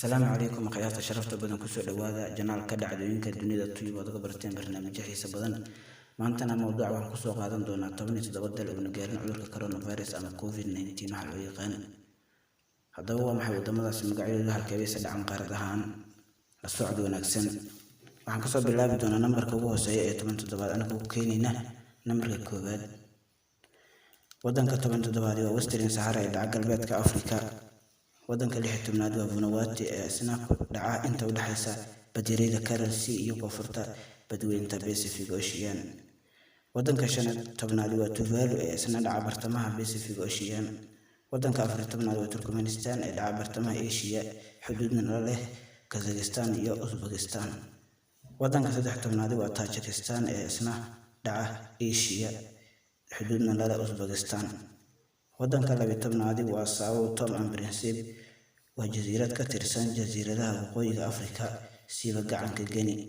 Asalaamu calaykum, akhyaarta sharafta badan. Kusoo dhawaada channelka Dhacdooyinka Dunida Tube ood uga barteen barnaamijyo xiisa badan. Maantana mowduuca waxaan kusoo qaadan doonaa 17 dal uuna gaarin cudurka coronavirus ama COVID-19 waxa loo yaqaan. Haddaba waa maxay wadamadaasi magacyadooda, halkeebayse dhacan qaarad ahaan? La socod wanaagsan. Waxaan kasoo bilaabi doonaa nambarka ugu hooseeya ee 17aad, anagoo ku keenayna nambarka koowaad. Wadanka 17aad waa Western Sahara ee dhaca galbeedka Afrika. Wadanka 16aad waa Vanuatu ee isna ku dhaca inta u dhexeysa badyareeda Coral Sea iyo koonfurta badweynta Pacific Ocean. Wadanka 15aad waa Tuvalu ee isna dhaca bartamaha Pacific Ocean. Wadanka 14aad waa Turkmenistan ee dhaca bartamaha Asia, xuduudna la leh Kazakhstan iyo Uzbekistan. Wadanka 13aad waa Tajikistan ee isna dhaca Asia, xuduudna la leh Uzbekistan. Wadanka 12aad waa Sao Tome and Principe, waa jasiirad ka tirsan jasiiradaha waqooyiga Afrika, siiba gacanka Guinea.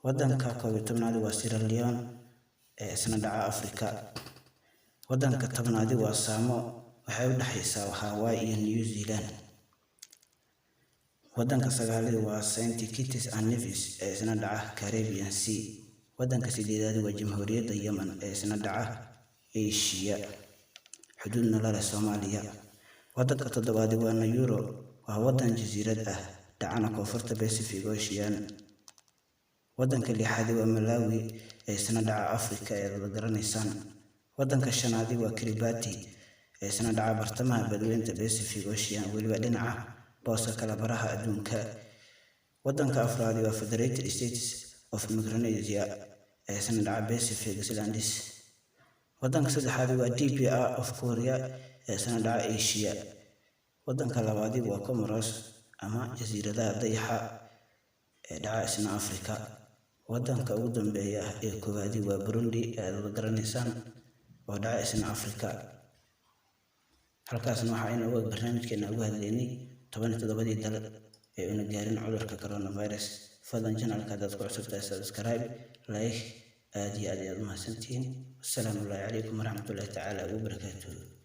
Wadanka 11aad waa Sierra Leone ee isna dhaca Afrika. Wadanka 10aad waa Samoa, waxay u dhexeysaa Hawaii iyo New Zealand. Wadanka sagaalaad waa Saint Kitts and Nevis ee isna dhaca Caribbean Sea. Wadanka sideedaad waa Jamhuuriyadda Yemen ee isna dhaca Asia, xuduudna la leh Soomaaliya. Wadanka toddobaad waa Nauru, waa wadan jasiirad ah, dhacana koonfurta Pacific Ocean. Wadanka lixaad waa Malawi ee isna dhaca Afrika ee wada garanaysaan. Wadanka shanaadi waa Kiribati ee isna dhaca bartamaha badweynta Pacific Ocean, weliba dhinaca booska kala baraha adduunka. Wadanka afraadi waa Federated States of Micronesia ee isna dhaca Pacific Islands. Wadanka saddexaad waa DPR of Korea ee isna dhaca Asia. Wadanka labaadi waa Comoros ama jasiiradaha dayaxa ee dhaca isna Afrika. Wadanka ugu dambeeya ee koowaadi waa Burundi ee aad wada garanaysaan oo dhaca isna Afrika. Halkaasna waxaa inoogu barnaamijkeena ugu hadlaynay 17dii dal ee una gaarin cudurka coronavirus. Fadlan channelka haddaad ku cusub tahay, subscribe, like. Aad iyo aad ayaad u mahadsantihiin. Wassalaamu calaykum waraxmatullaahi tacaala wabarakaatuhu.